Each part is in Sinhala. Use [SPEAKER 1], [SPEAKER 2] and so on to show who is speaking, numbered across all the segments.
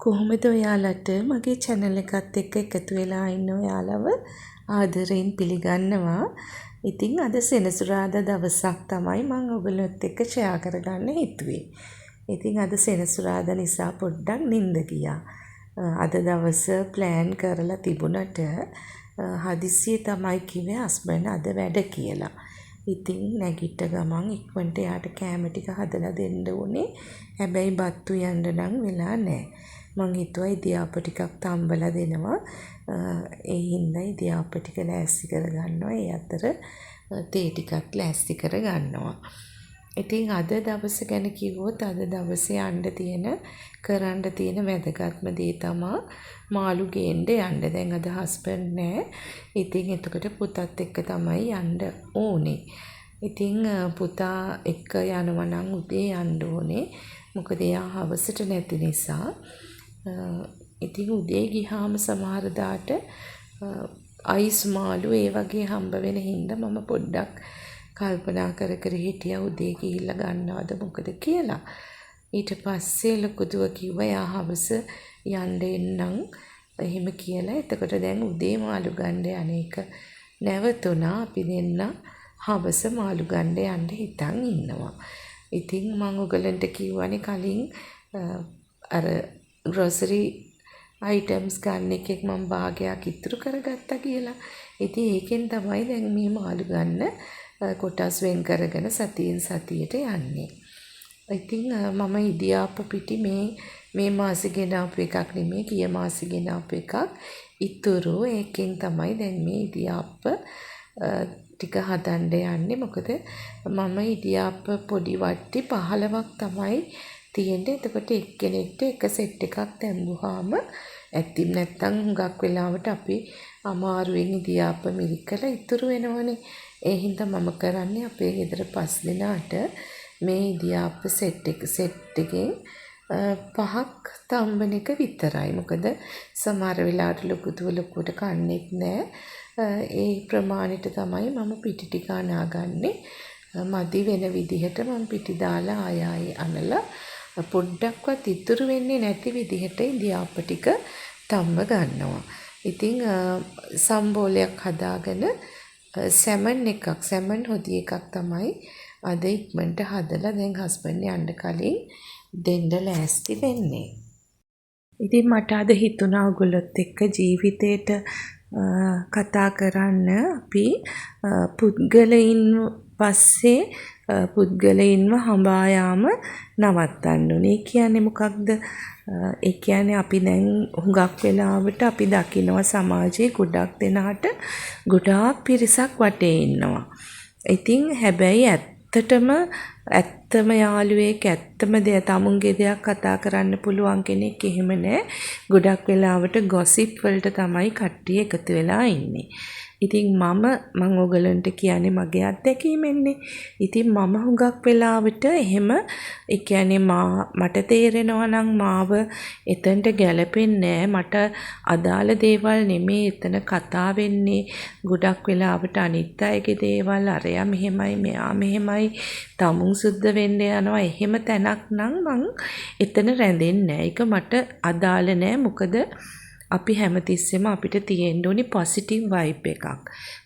[SPEAKER 1] කොහොමද ඔයාලට මගේ චැනල් එකත් එක්ක එකතු වෙලා ඉන්න ඔයාලව ආදරයෙන් පිළිගන්නවා. ඉතින් අද සෙනසුරාදා දවසක් තමයි මං ඔයගොල්ලොත් එක්ක ෂෙයා කරගන්න හිතුවේ. ඉතින් අද සෙනසුරාදා නිසා පොඩ්ඩක් නින්ද ගියා. අද දවස ප්ලෑන් කරලා තිබුණට හදිස්සියේ තමයි කිව්වේ හස්බන්ඩ් අද වැඩ කියලා. ඉතින් නැගිට්ට ගමන් ඉක්මනට එයාට කෑම ටික හදලා දෙන්න ඕනේ. හැබැයි බත් උයන්න නම් වෙලා නෑ. මං හිතුවා ඉදියාප්ප ටිකක් තම්බලා දෙනවා. ඒ හින්දා ඉදියාප්ප ටික ලෑස්ති කරගන්නවා. ඒ අතර තේ ටිකත් ලෑස්ති කරගන්නවා. ඉතින් අද දවස ගැන කිව්වොත් අද දවසේ යන්න තියෙන කරන්න තියෙන වැදගත්ම දේ තමා මාළු ගේන්න යන්න. දැන් අද හස්බන්ඩ් නෑ. ඉතින් එතකොට පුතත් එක්ක තමයි යන්න ඕනේ. ඉතින් පුතා එක්ක යනවා නම් උදේ යන්න ඕනේ. මොකද එයා හවසට නැති නිසා. ඉතින් උදේ ගිහාම සමහර දාට අයිස් මාළු ඒ වගේ හම්බ වෙන හින්දා මම පොඩ්ඩක් කල්පනා කර කර හිටියා උදේ ගිහිල්ලා ගන්නවද මොකද කියලා. ඊට පස්සේ ලොකු දුව කිව්වා එයා හවස යන්න එන්නම් එහෙම කියලා. එතකොට දැන් උදේ මාළු ගන්න යන එක නැවතුණා. අපි දෙන්න හවස මාළු ගන්න යන්න හිතන් ඉන්නවා. ඉතින් මං ඔයගලන්ට කිව්වනේ කලින් අර ග්‍රොසරි අයිටම්ස් ගන්න එකෙන් මං භාගයක් ඉතුරු කරගත්තා කියලා. ඉතින් ඒකෙන් තමයි දැන් මේ මාළු ගන්න කොටස් වෙන් කරගෙන සතියෙන් සතියට යන්නේ. ඉතින් මම ඉදියාප්ප පිටි මේ මේ මාසෙ ගෙනාපු එකක් නෙමෙයි, ගිය මාසෙ ගෙනාපු එකක්. ඉතුරු ඒකෙන් තමයි දැන් මේ ඉදියාප්ප ටික හදන්න යන්නේ. මොකද මම ඉදියාප්ප පොඩි වට්ටි 15ක් තමයි තියෙන්නේ. එතකොට එක්කෙනෙක්ට එක සෙට් එකක් තැම්බුවාම ඇති. නැත්තම් හුඟක් වෙලාවට අපි අමාරුවෙන් ඉදියාප්ප මිරිකලා ඉතුරු වෙනවනේ. ඒ හින්දා මම කරන්නේ අපේ ගෙදර පස් දෙනාට මේ ඉදියාප්ප සෙට් එක සෙට් එකෙන් පහක් තම්බන එක විතරයි. මොකද සමහර වෙලාවට ලොකු දුව ලොකුවට කන්නෙත් නෑ. ඒ ප්‍රමාණෙට තමයි මම පිටි ටික අනාගන්නේ. මදි වෙන විදිහට මම පිටි දාලා ආය ආයෙ අනලා පොඩ්ඩක්වත් ඉතුරු වෙන්නේ නැති විදිහට ඉදියාප්ප ටික තම්බ ගන්නවා. ඉතින් සම්බෝලයක් හදාගෙන සැමන් එකක්, සැමන් හොදි එකක් තමයි අද ඉක්මනට හදලා දැන් හස්බන්ඩ් යන්න කලින් දෙන්න ලෑස්ති වෙන්නේ. ඉතින් මට අද හිතුණා ඔයගොල්ලොත් එක්ක ජීවිතේට කතා කරන්න, අපි පුද්ගලයින් පස්සේ පුද්ගලයින්ව හඹා යාම නවත්තන්න ඕනේ. ඒ කියන්නේ මොකක්ද? ඒ කියන්නේ අපි දැන් හුඟක් වෙලාවට අපි දකිනවා සමාජයේ ගොඩක් දෙනාට ගොඩාක් පිරිසක් වටේ ඉන්නවා. ඉතින් හැබැයි ඇත්තටම ඇත්තම යාළුවෙක්, ඇත්තම දෙය, තමුන්ගේ දෙයක් කතා කරන්න පුළුවන් කෙනෙක් එහෙම නෑ. ගොඩක් වෙලාවට ගොසිප් වලට තමයි කට්ටිය එකතු වෙලා ඉන්නේ. ඉතින් මං ඔයගලන්ට කියන්නේ මගේ අත්දැකීමෙන්නේ. ඉතින් මම හුඟක් වෙලාවට එහෙම, ඒ කියන්නේ මට තේරෙනවා නම් මාව එතනට ගැලපෙන්නේ නෑ, මට අදාළ දේවල් නෙමේ එතන කතා වෙන්නේ, ගොඩක් වෙලාවට අනිත් අයගේ දේවල්, අරයා මෙහෙමයි, මෙයා මෙහෙමයි, තමුන් සුද්ධ වෙන්න යනවා, එහෙම තැනක් නම් මං එතන රැඳෙන්නේ නෑ. ඒක මට අදාළ නෑ. මොකද අපි හැමතිස්සෙම අපිට තියෙන්න ඕනි පොසිටිව් වයිබ් එකක්.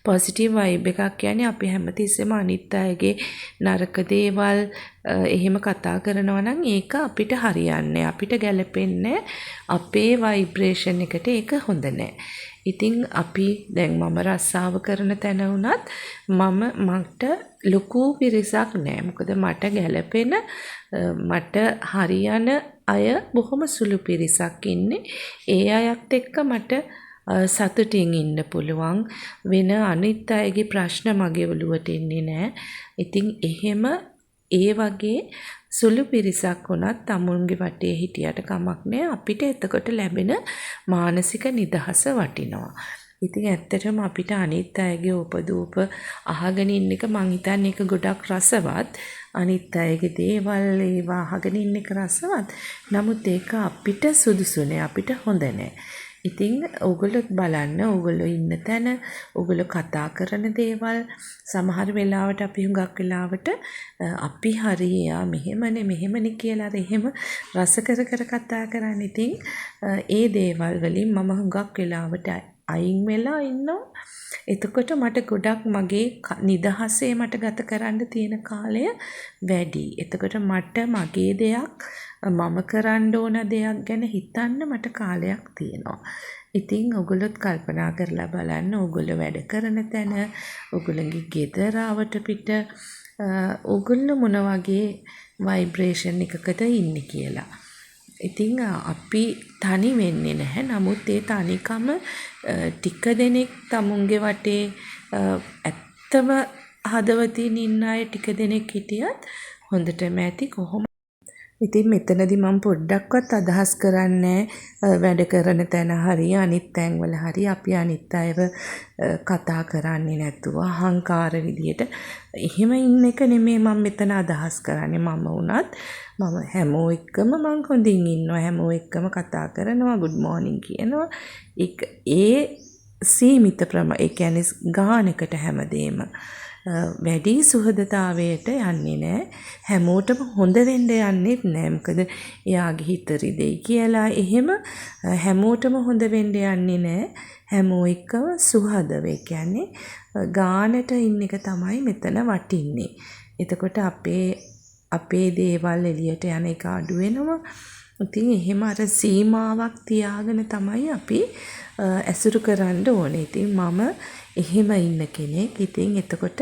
[SPEAKER 1] පොසිටිව් වයිබ් එකක් කියන්නේ අපි හැමතිස්සෙම අනිත් අයගේ නරක දේවල් එහෙම කතා කරනවා නම් ඒක අපිට හරියන්නේ, අපිට ගැලපෙන්නේ, අපේ වයිබ්‍රේෂන් එකට ඒක හොඳ නෑ. ඉතින් අපි දැන් මම රස්සාව කරන තැන වුණත් මට ලොකු පිරිසක් නෑ. මොකද මට ගැලපෙන, මට හරියන අය බොහොම සුළු පිරිසක් ඉන්නේ. ඒ අයත් එක්ක මට සතුටින් ඉන්න පුළුවන්. වෙන අනිත් අයගේ ප්‍රශ්න මගේ ඔළුවට එන්නේ නෑ. ඉතින් එහෙම ඒ වගේ සුළු පිරිසක් වුණත් තමුන්ගේ වටේ හිටියට කමක් නෑ. අපිට එතකොට ලැබෙන මානසික නිදහස වටිනවා. ඉතින් ඇත්තටම අපිට අනිත් අයගේ ඕපදූප අහගෙන ඉන්න එක මං හිතන්නේ ඒක ගොඩක් රසවත්. අනිත් අයගේ දේවල් ඒවා අහගෙන ඉන්න එක රසවත්. නමුත් ඒක අපිට සුදුසු නෑ. අපිට හොඳ නෑ. ඉතින් ඕගොල්ලොත් බලන්න ඕගොල්ලෝ ඉන්න තැන, ඕගොල්ලෝ කතා කරන දේවල් සමහර වෙලාවට අපි හුඟක් වෙලාවට අපි හරි එයා මෙහෙමනේ මෙහෙමනේ කියලා අර එහෙම රස කර කර කතා කරන්නේ. ඉතින් ඒ දේවල් වලින් මම හුඟක් වෙලාවට අයින් වෙලා ඉන්නවා. එතකොට මට ගොඩක් මගේ නිදහසේ මට ගත කරන්න තියෙන කාලය වැඩි. එතකොට මට මගේ දෙයක් මම කරන්න ඕන දෙයක් ගැන හිතන්න මට කාලයක් තියෙනවා. ඉතින් ඔයගොල්ලොත් කල්පනා කරලා බලන්න ඕගොල්ලෝ වැඩ කරන තැන, ඔයගොල්ලන්ගේ ගෙදර අවට පිට ඔයගොල්ලෝ මොන වගේ වයිබ්‍රේෂන් එකකද ඉන්නේ කියලා. ඉතින් අපි තනි වෙන්නේ නැහැ. නමුත් ඒ තනිකම ටික දෙනෙක් තමුන්ගේ වටේ ඇත්තම හදවතින් ඉන්න අය ටික දෙනෙක් හිටියත් හොඳටම ඇති. කොහොම ඉතින් මෙතනදි මම පොඩ්ඩක්වත් අදහස් කරන්නේ වැඩ කරන තැන හරි අනිත් තැන්වල හරි අපි අනිත් අයව කතා කරන්නේ නැතුව අහංකාර විදියට එහෙම ඉන්න එක නෙමෙයි මම මෙතන අදහස් කරන්නේ. මම වුණත් මම හැමෝ එක්කම මං හොඳින් ඉන්නවා. හැමෝ එක්කම කතා කරනවා, ගුඩ් මෝනින් කියනවා. ඒක ඒ සීමිත ඒ කියන්නේ ගානකට හැමදේම. වැඩි සුහදතාවයට යන්නේ නෑ. හැමෝටම හොඳ වෙන්න යන්නෙත් නෑ. මොකද එයාගේ හිත රිදෙයි කියලා එහෙම හැමෝටම හොඳ වෙන්න යන්නේ නෑ. හැමෝ එක්කම සුහදව, ඒ කියන්නේ ගානට ඉන්න එක තමයි මෙතන වටින්නේ. එතකොට අපේ දේවල් එළියට යන එක අඩු වෙනවා. ඉතින් එහෙම අර සීමාවක් තියාගෙන තමයි අපි ඇසුරු කරන්න ඕනේ. ඉතින් මම එහෙම ඉන්න කෙනෙක්. ඉතින් එතකොට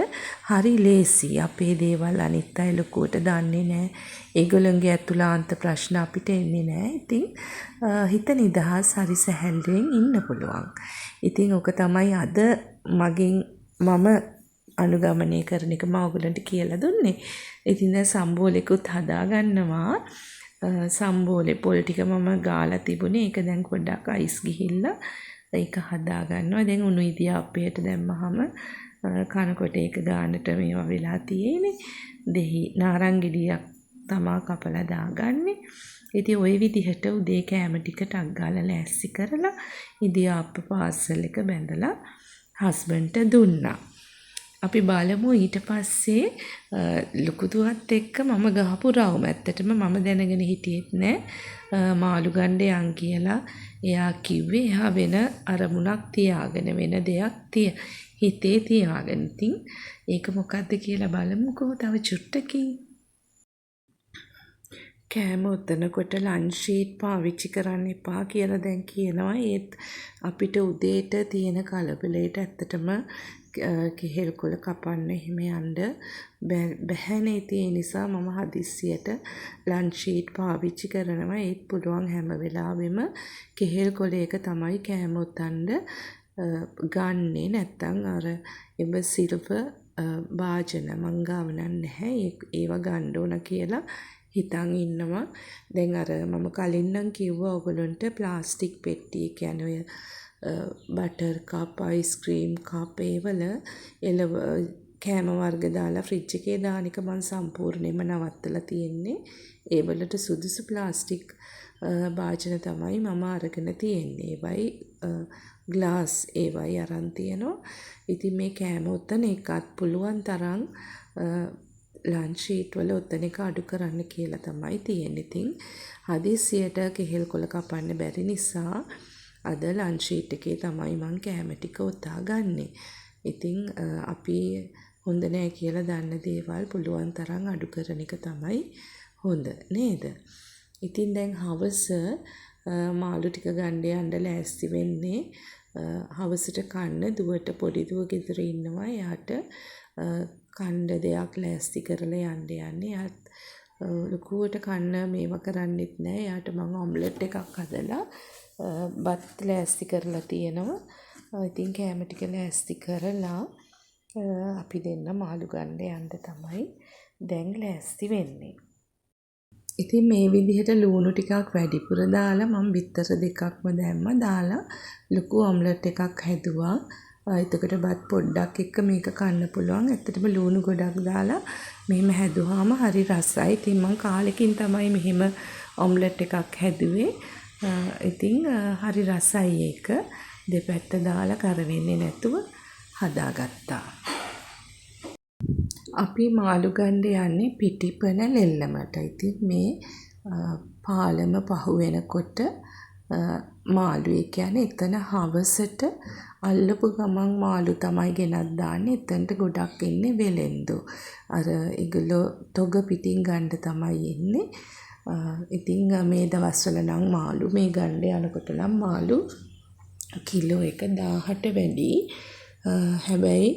[SPEAKER 1] හරි ලේසි. අපේ දේවල් අනිත් අය ලොකුවට දන්නේ නෑ. ඒගොල්ලන්ගේ ඇතුළාන්ත ප්‍රශ්න අපිට එන්නේ නෑ. ඉතින් හිත නිදහස්, හරි සැහැල්ලුවෙන් ඉන්න පුළුවන්. ඉතින් ඕක තමයි අද මගෙන් මම අනුගමනය කරන එක මම ඔයගොල්ලන්ට කියලා දුන්නේ. ඉතින් දැන් සම්බෝලෙකුත් හදාගන්නවා. සම්බෝලේ පොල් ටික මම ගාලා තිබුණේ. ඒක දැන් පොඩ්ඩක් අයිස් ගිහිල්ලා ඒක හදාගන්නවා. දැන් උණු ඉදියාප්පයට දැම්මහම කනකොට ඒක ගානට මේවා වෙලා තියෙන්නේ. දෙහි නාරං ගෙඩියක් තමා කපලා දාගන්නේ. ඉතින් ඔය විදිහට උදේ කෑම ටික ටක් ගාලා ලෑස්ති කරලා ඉදියාප්ප පාර්සල් එක බැඳලා හස්බන්ඩ්ට දුන්නා. අපි බලමු ඊට පස්සේ ලොකු දුවත් එක්ක මම ගහපු රවුම. ඇත්තටම මම දැනගෙන හිටියෙත් නෑ මාළු ගන්න යන් කියලා. එයා කිව්වේ එයා වෙන අරමුණක් තියාගෙන, වෙන දෙයක් හිතේ තියාගෙන. ඉතින් ඒක මොකද්ද කියලා බලමුකෝ තව චුට්ටකින්. කෑම ඔතනකොට ලන්ච් ෂීට් පාවිච්චි කරන්න එපා කියලා දැන් කියනවා. ඒත් අපිට උදේට තියෙන කලබලයට ඇත්තටම කෙහෙල් කොළ කපන්න එහෙම යන්න බැහැනේ. ඉතින් ඒ නිසා මම හදිස්සියට ලන්ච් ෂීට් පාවිච්චි කරනවා. ඒත් පුළුවන් හැම වෙලාවෙම කෙහෙල් කොළයක තමයි කෑම ඔතන්න ගන්නෙ. නැත්තම් අර එබ සිල්වර් භාජන මං ගාව නම් නැහැ. ඒවා ගන්න ඕන කියලා හිතන් ඉන්නවා. දැන් අර මම කලින් නම් කිව්වා ඔයගොල්ලන්ට ප්ලාස්ටික් පෙට්ටි, ඒ කියන්නේ ඔය බටර් කප්, අයිස්ක්‍රීම් කප් ඒවල එලව කෑම වර්ග දාලා ෆ්‍රිජ් එකේ දාන එක මං සම්පූර්ණයෙන්ම නවත්තලා තියෙන්නේ. ඒ වලට සුදුසු ප්ලාස්ටික් භාජන තමයි මම අරගෙන තියෙන්නේ. ඒවයි ග්ලාස් ඒවයි අරන් තියෙනවා. ඉතින් මේ කෑම ඔතන එකත් පුළුවන් තරම් ලන්ච් ෂීට් වල ඔතන එක අඩු කරන්න කියලා තමයි තියෙන්නේ. ඉතින් හදිස්සියට කෙහෙල් කොළ කපන්න බැරි නිසා අද ලන්ච් ෂීට් එකේ තමයි මං කෑම ටික ඔතා ගන්නෙ. ඉතින් අපි හොඳ නෑ කියලා දන්න දේවල් පුළුවන් තරම් අඩු කරන එක තමයි හොඳ නේද? ඉතින් දැන් හවස මාළු ටික ගන්න යන්න ලෑස්ති වෙන්නේ. හවසට කන්න දුවට, පොඩි දුව ගෙදර ඉන්නවා. එයාට කන්න දෙයක් ලෑස්ති කරලා යන්න යන්නේ. එයාත් ලොකුවට කන්න මේවා කරන්නෙත් නෑ. එයාට මං ඔම්ලට් එකක් හදලා බත් ලෑස්ති කරලා තියෙනවා. ඉතින් කෑම ටික ලෑස්ති කරලා අපි දෙන්න මාළු ගන්න යන්න තමයි දැන් ලෑස්ති වෙන්නේ. ඉතින් මේ විදිහට ලූණු ටිකක් වැඩිපුර දාලා මං බිත්තර දෙකක්ම දැම්මා. දාලා ලොකු ඔම්ලට් එකක් හැදුවා. එතකොට බත් පොඩ්ඩක් එක්ක මේක කන්න පුළුවන්. ඇත්තටම ලූණු ගොඩක් දාලා මෙහෙම හැදුවාම හරි රසයි. ඉතින් මං කාලෙකින් තමයි මෙහෙම ඔම්ලට් එකක් හැදුවේ. ඉතින් හරි රසයි ඒක. දෙපැත්ත දාලා කර වෙන්නේ නැතුව හදාගත්තා. අපි මාළු ගන්න යන්නේ පිටිපන ලෙල්ලමට. ඉතින් මේ පාලම පහු වෙනකොට මාළු, ඒ කියන්නේ එතන හවසට අල්ලපු ගමන් මාළු තමයි ගෙනත් දාන්නේ. එතනට ගොඩක් එන්නේ වෙලෙන්දෝ. අර ඒගොල්ලෝ තොග පිටින් ගන්න තමයි එන්නේ. ඉතින් මේ දවස්වල නම් මාළු මේ ගන්න යනකොට නම් මාළු කිලෝ එක 1000ට වැඩි. හැබැයි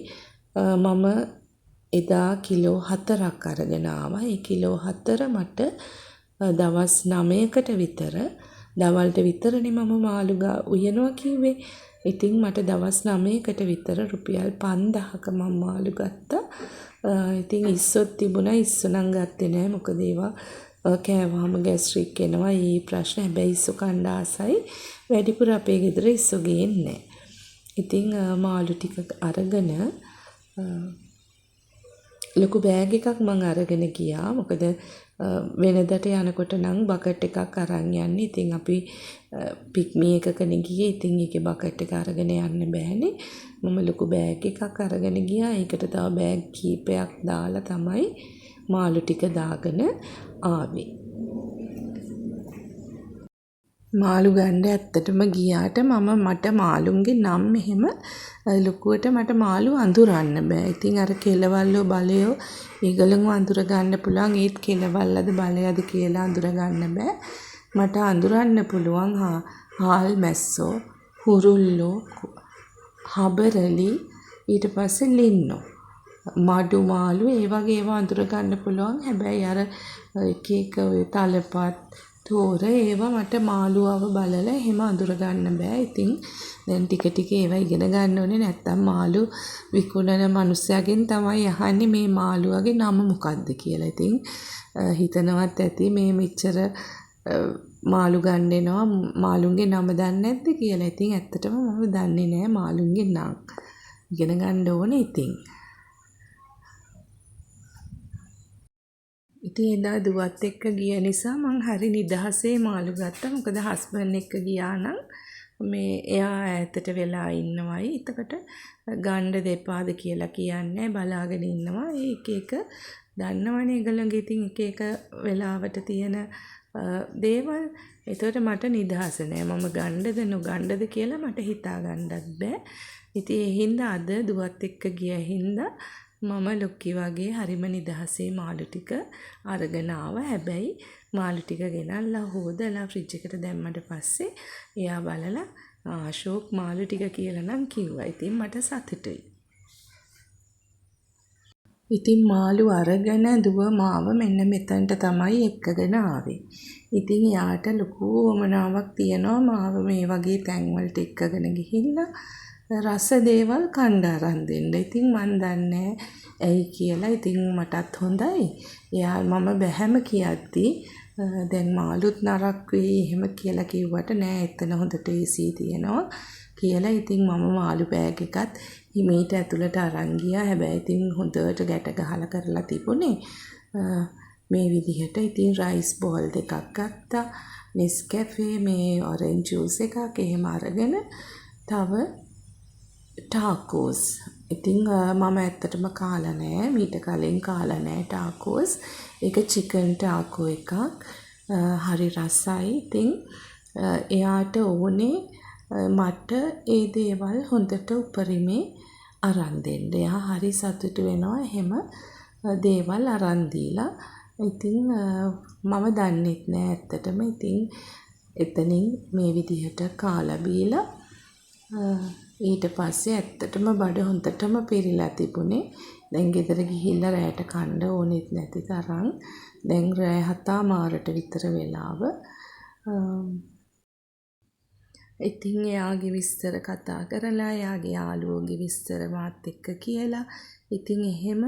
[SPEAKER 1] මම එදා කිලෝ 4ක් අරගෙන ආවා. ඒ කිලෝ 4 මට දවස් 9කට විතර, දවල්ට විතරනේ මම මාළු උයනවා කිව්වේ. ඉතින් මට දවස් 9කට විතර රුපියල් 5000ක මම මාළු ගත්තා. ඉතින් ඉස්සොත් තිබුණා. ඉස්සෝ නම් ගත්තේ නෑ. මොකද ඒවා කෑවහම ගැස්ට්‍රික් එනවා. ඒ ප්‍රශ්න. හැබැයි ඉස්සෝ කන්න ආසයි. වැඩිපුර අපේ ගෙදර ඉස්සෝ ගේන්නේ නෑ. ඉතින් මාළු ටික අරගෙන ලොකු බෑග් එකක් මං අරගෙන ගියා. මොකද වෙනදට යනකොට නම් බකට් එකක් අරන් යන්නේ. ඉතින් අපි පික්මි එකකනේ ගියේ. ඉතින් ඒකේ බකට් එක අරගෙන යන්න බෑනේ. මම ලොකු බෑග් එකක් අරගෙන ගියා. ඒකට තව බෑග් කීපයක් දාලා තමයි මාළු ටික දාගෙන ආවේ. මාළු ගන්න ඇත්තටම ගියාට මම මට මාළුන්ගේ නම් එහෙම ලොකුවට මට මාළු අඳුරන්න බෑ. ඉතින් අර කෙලවල්ලෝ බලයෝ ඒගොල්ලන්ව අඳුර ගන්න පුළුවන්. ඒත් කෙලවල්ලද බලයද කියලා අඳුර ගන්න බෑ. මට අඳුරන්න පුළුවන් හාල් මැස්සෝ, හුරුල්ලෝ, හබරලි, ඊට පස්සේ ලින්නෝ, මඩු මාළු ඒ වගේ ඒවා අඳුර ගන්න පුළුවන්. හැබැයි අර එක එක ඔය තලපත්, තෝර ඒවා මට මාළුවව බලලා එහෙම අඳුර ගන්න බෑ. ඉතින් දැන් ටික ටික ඒවා ඉගෙන ගන්න ඕනේ. නැත්තම් මාළු විකුණන මනුස්සයාගෙන් තමයි අහන්නේ මේ මාළුවගේ නම මොකද්ද කියලා. ඉතින් හිතනවත් ඇති මේ මෙච්චර මාළු ගන්න එනවා මාළුන්ගේ නම දන්නේ නැද්ද කියලා. ඉතින් ඇත්තටම මම දන්නේ නෑ මාළුන්ගේ නම්. ඉගෙන ගන්න ඕනේ ඉතින්. ඉතින් එදා දුවත් එක්ක ගිය නිසා මං හරි නිදහසේ මාළු ගත්තා. මොකද හස්බන්ඩ් එක්ක ගියා නම් මේ එයා ඈතට වෙලා ඉන්නවයි. එතකොට ගන්න දෙපාද කියලා කියන්නේ බලාගෙන ඉන්නවා. ඒ එක එක දන්නවනේ ඒගොල්ලන්ගේ ඉතින් එක එක වෙලාවට තියෙන දේවල්. එතකොට මට නිදහස නෑ. මම ගන්නද නොගන්නද කියලා මට හිතා ගන්නත් බෑ. ඉතින් ඒ හින්දා අද දුවත් එක්ක ගිය හින්දා මම ලොක්කි වගේ හරිම නිදහසේ මාළු ටික අරගෙන ආවා. හැබැයි මාළු ටික ගෙනල්ලා හොදලා ෆ්‍රිජ් එකට දැම්මට පස්සේ එයා බලලා ෂෝක් මාළු ටික කියලා නම් කිව්වා. ඉතින් මට සතුටුයි. ඉතින් මාළු අරගෙන දුව මාව මෙන්න මෙතනට තමයි එක්කගෙන ආවේ. ඉතින් එයාට ලොකු උවමනාවක් තියෙනවා මාව මේ වගේ තැන්වලට එක්කගෙන ගිහිල්ලා රස දේවල් කන්න අරන් දෙන්න. ඉතින් මං දන්නේ ඇයි කියලා. ඉතින් මටත් හොඳයි. එයා මම බැහැම කියද්දි දැන් මාළුත් නරක් වෙයි එහෙම කියලා කිව්වට නෑ එතන හොඳට AC තියෙනවා කියලා. ඉතින් මම මාළු බෑග් එකත් හිමීට ඇතුළට අරන් ගියා. හැබැයි ඉතින් හොඳට ගැට ගහලා කරලා තිබුණේ. මේ විදිහට ඉතින් රයිස් බෝල් දෙකක් ගත්තා. නෙස්කැෆේ මේ ඔරෙන්ජ් ජූස් එකක් එහෙම අරගෙන තව ටාකෝස්. ඉතින් මම ඇත්තටම කාලා නෑ. මීට කලින් කාලා නෑ ටාකෝස්. ඒක චිකන් ටාකෝ එකක්. හරි රසයි. ඉතින් එයාට ඕනේ මට ඒ දේවල් හොඳට උපරිමේ අරන් දෙන්න. එයා හරි සතුටු වෙනවා එහෙම දේවල් අරන් දීලා. ඉතින් මම දන්නෙත් නෑ ඇත්තටම. ඉතින් එතනින් මේ විදිහට කාලා බීලා ඊට පස්සේ ඇත්තටම බඩ හොඳටම පිරීලා තිබුණේ. දැන් ගෙදර ගිහිල්ලා රෑට කන්න ඕනෙත් නැති තරම්. දැන් රෑ 7:00ට විතර වෙලාව. ඉතින් එයාගේ විස්තර කතා කරලා එයාගේ යාළුවෝගේ විස්තර මාත් එක්ක කියලා ඉතින් එහෙම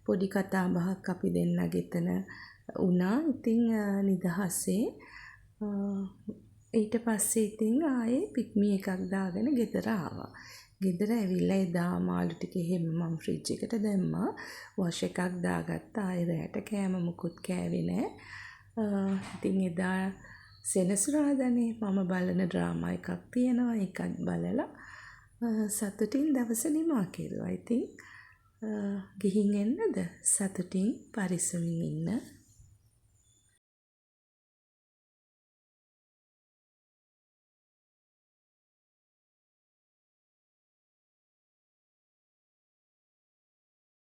[SPEAKER 1] පොඩි කතා බහක් අපි දෙන්නගේ එතන වුණා. ඉතින් නිදහසේ ඊට පස්සේ ඉතින් ආයේ පික්මි එකක් දාගෙන ගෙදර ආවා. ගෙදර ඇවිල්ලා එදා මාළු ටික එහෙම මම ෆ්‍රිජ් එකට දැම්මා. වොෂ් එකක් දාගත්තා. ආයේ රෑට කෑම මුකුත් කෑවේ නෑ. ඉතින් එදා සෙනසුරාදානේ මම බලන ඩ්‍රාමා එකක් තියෙනවා. ඒකත් බලලා සතුටින් දවස නිමා කෙරුවා. ඉතින් ගිහින් එන්නද? සතුටින් පරිස්සමින් ඉන්න.